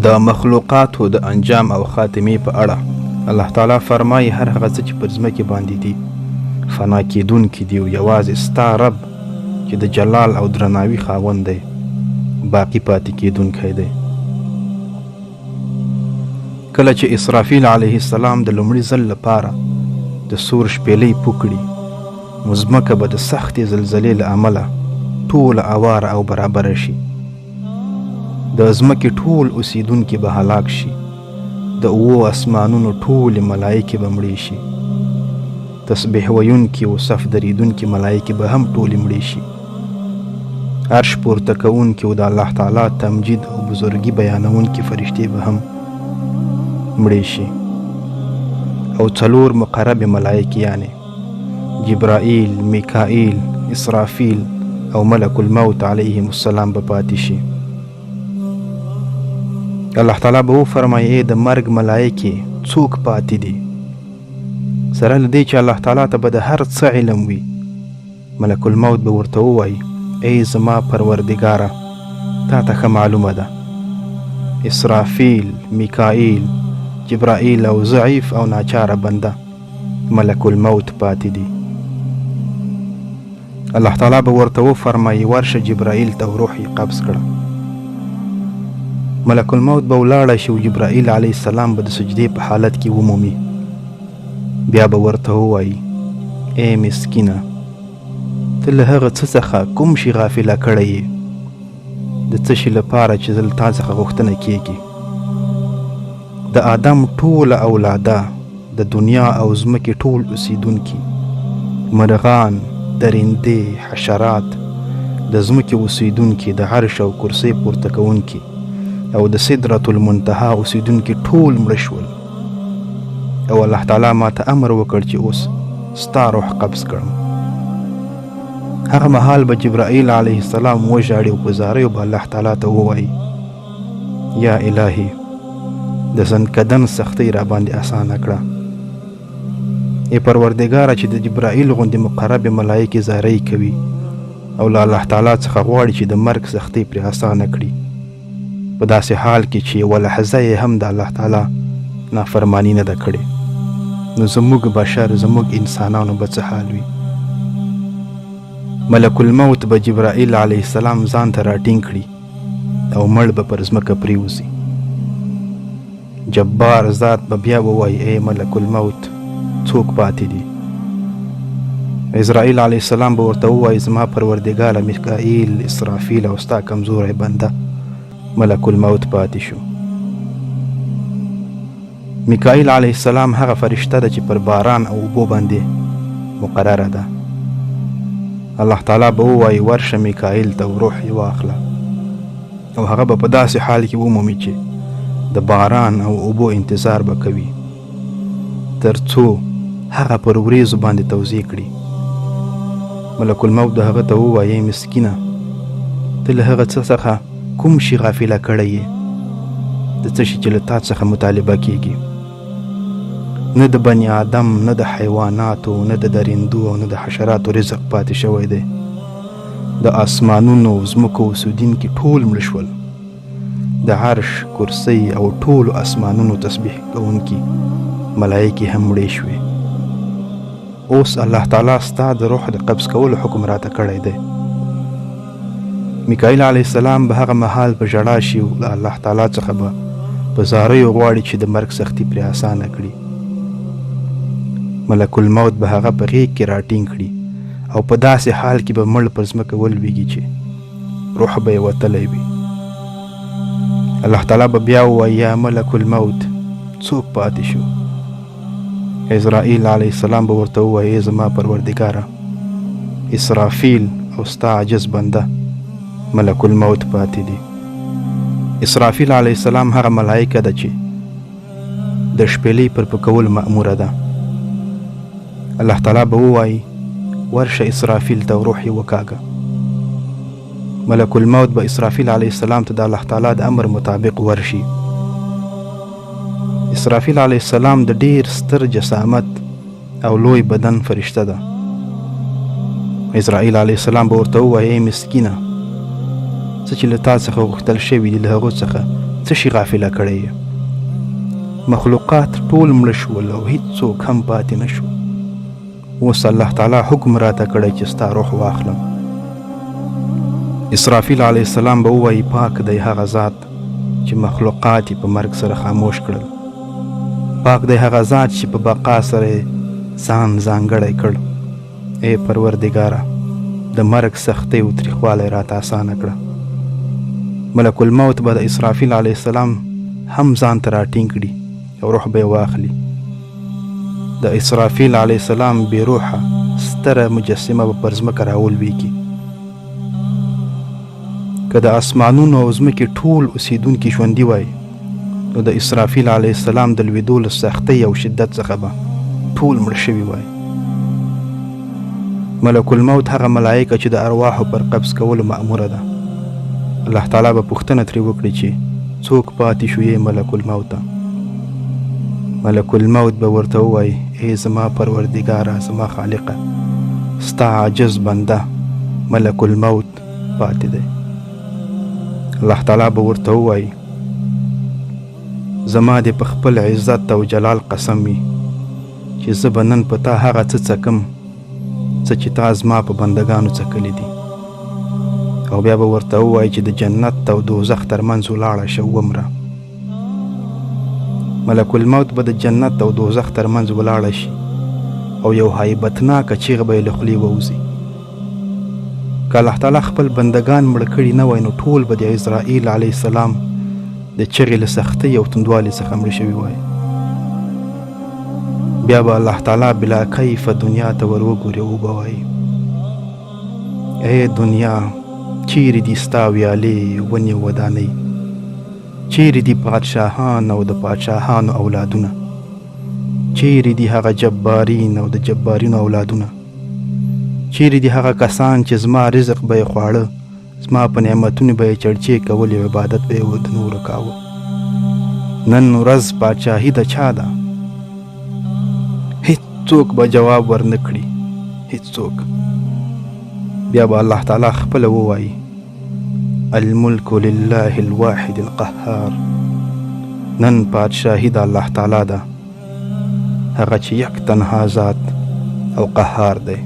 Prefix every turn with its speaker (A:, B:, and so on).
A: د مخلوقاتو د انجام او خاتمې په اړه الله تعالی فرمایي، هر هغه څه چې پر ځمکې باندې دي فنا کېدونکي دي او یوازې ستا رب چې د جلال او درناوي خاوند دی باقي پاتې کېدونکی دی. کله چې اسرافیل علیه السلام د لومړي ځل لپاره د سور شپېلۍ پو کړي، نو ځمکه به د سختې زلزلې له امله ټوله اواره او برابره شي. د ځمکې ټول اوسیدونکي به هلاک شي، د اوو اسمانونو ټولې ملایکې به مړې شي، تسبیح ویونکي او صف درېدونکي ملایکې به هم ټولې مړې شي، عرش پورته کوونکي او د الله تعالی تمجید او بزرګي بیانوونکي فرشتې به هم مړې شي، او څلور مقربې ملایکې یعنې جبرائیل، میکائیل، اسرافیل او ملک الموت علیهم السلام به پاتې شي. الله تعالی به وفرمایي، ای د مرګ ملایکې څوک پاتې دي؟ سره له دې چې الله تعالی ته به د هر څه علم وي، ملک الموت به ورته ووایي، ای زما پروردګاره، تا ته ښه معلومه ده اسرافیل، میکائیل، جبرائیل او ضعیف او ناچاره بنده ملک الموت پاتې دي. الله تعالی به ورته وفرمایي، ورشه جبرائیل ته روح یې قبض کړه. ملک الموت به ولاړه شي او جبرائیل علیه السلام به د سجدې په حالت کې ومومي. بیا به ورته ووایي، ای مسکینه، ته له هغه څه څخه کوم شي غافله کړی یې د څه شي لپاره چې زه له تا څخه غوښتنه کیږي؟ د آدم ټوله اولاده، د دنیا او ځمکې ټول اوسیدونکي، مرغان، درندې، حشرات، د ځمکې اوسیدونکي، د عرش او کرسۍ پورته کوونکي او د سدرة المنتهی اوسیدونکي ټول مړه شول او الله تعالی ما ته امر وکړ چې اوس ستا روح قبض کړم. هغه مهال به جبرائیل علیه السلام وژاړي او په زاریو به الله تعالی ته ووایي، یا الهي د ځنکدن سختۍ را باندې اسانه کړه. ای پروردګاره، چې د جبرائیل غوندې مقربې ملایکې زارۍ کوي او له الله تعالی څخه غواړي چې د مرګ سختۍ پرې اسانه کړي، په داسې حال کې چې یوه لحظه یې هم د الله تعالی نافرماني نه ده کړې، نو زموږ بشر، زموږ انسانانو به څه حال وي؟ ملک الموت به جبرائیل علیه السلام ځان ته راټینګ کړي او مړ به پر ځمکه پریوځي. جبار ذات به بیا ووایي، ای ملک الموت، څوک پاتې دي؟ عزرائیل علیه السلام به ورته ووایي، زما پروردګاره میکائیل، اسرافیل او ستا کمزوری بنده ملک الموت پاتې شو. میکائیل علیه السلام هغه فرشته ده چې پر باران او اوبو باندې مقرره ده. الله تعالی به ووایي، ورشه میکائیل ته او روح یې واخله، او هغه به په داسې حال کې ومومي چې د باران او اوبو انتظار به کوي تر څو هغه پر وریځو باندې توزیع کړي. ملک الموت د هغه ته ووایي، مسکینه، ته له هغه څه څخه کوم شي غافله کړی یې د څه شي چې له تا څخه مطالبه کیږي؟ نه د بني آدم، نه د حیواناتو، نه د درندو او نه د حشراتو رزق پاتې شوی دی. د آسمانونو او ځمکو اوسېدونکي ټول مړه شول. د عرش، کرسۍ او ټولو آسمانونو تسبیح کوونکي ملایکې هم مړې شوې. اوس الله تعالی ستا د روح د قبض کولو حکم راته کړی دی. میکائیل علیه السلام به هغه مهال په ژړا شي او له الله تعالی څخه به په زاریو غواړي چې د مرګ سختي پرې اسانه کړي. ملک الموت به هغه په غېږ کې راټینګ کړي او په داسې حال کې به مړ پر ځمکه ولوېږي چې روح به یې وتلی وي. الله تعالی به بیا ووایي، یا ملک الموت، څوک پاتې شو؟ عزرائیل علیه السلام به ورته ووایي، ای زما پروردګاره، اسرافیل او ستا عاجز بنده ملک الموت پاتې دي. اسرافیل علیه السلام هغه ملایکه ده چې د شپېلۍ پر پکولو مأموره ده. الله تعالی به ووایي، ورشه اسرافیل ته روح یې وکاږه. ملک الموت به اسرافیل علیه السلام ته د الله تعالی د امر مطابق ورشي. اسرافیل علیه السلام د ډیر ستر جسامت او لوی بدن فرشته ده. عزرائیل علیه السلام به ورته ووایي، ای مسکینه، څه چې له تا څخه غوښتل شوي دي له هغو څخه څه شي غافله کړی یې؟ مخلوقات ټول مړه شول او هیڅوک هم پاتې نه شو. اوس الله تعالی حکم راته کړی چې ستا روح واخلم. اسرافیل علیه السلام به ووایي، پاک دی هغه ذات چې مخلوقات یې په مرګ سره خاموش کړل، پاک دی هغه ذات چې په بقا سره یې ځان ځانګړی کړ. ای پروردګاره، د مرګ سختۍ او تریخوالی راته اسانه کړه. ملک الموت به د اسرافیل علیه السلام هم ځان ته راټینګ کړي او روح به یې واخلي. د اسرافیل علیه السلام بې روحه ستره مجسمه به پر ځمکه راولویږي. که د اسمانونو او ځمکې ټول اوسېدونکي ژوندي وای، نو د اسرافیل علیه السلام د لوېدو له سختۍ او شدت څخه به ټول مړه شوي وای. ملک الموت هغه ملایکه چې د ارواحو پر قبض کولو مأموره ده، الله تعالی به پوښتنه ترې وکړي چې څوک پاتې شو یې ملک الموته؟ ملک الموت به ورته ووایي، ای زما پروردګاره، زما خالقه، ستا عاجز بنده ملک الموت پاتې دی. الله تعالی به ورته ووایي، زما دې په خپل عزت او جلال قسم وي چې زه به نن په تا هغه څه څکم څه چې تا زما په بندګانو څکلي دي. او بیا به ورته ووایي چې د جنت او دوزخ ترمنځ ولاړه شه ومره. ملک الموت به د جنت او دوزخ ترمنځ ولاړه شي او یو هیبتناکه چیغه به یې له خولې ووځي. که الله تعالی خپل بندګان مړه کړي نه وای، نو ټول به د عزرائیل علیه السلام د چغې له سختۍ او توندوالي څخه مړه شوي وای. بیا به الله تعالی بلا کیفه دنیا ته ور وګوري او وبه وایي، ای دنیا، چیرې دي ستا ویالې، ونې، ودانۍ؟ چیرې دي پادشاهان او د پادشاهانو اولادونه؟ چیرې دي هغه جبارین او د جبارینو اولادونه؟ چیرې دي هغه کسان چې زما رزق به یې خواړه، زما په نعمتونو به یې چړچې کولې او عبادت به یې د نورو کاوه؟ نن ورځ پادشاهي د چا ده؟ هیڅوک به جواب ورنه کړي، هیڅوک. بیا به الله تعالی خپله ووایي، الملک لله الواحد القهار. نن پادشاهي د الله تعالی ده، هغه چې یک تنها ذات او قهار دی.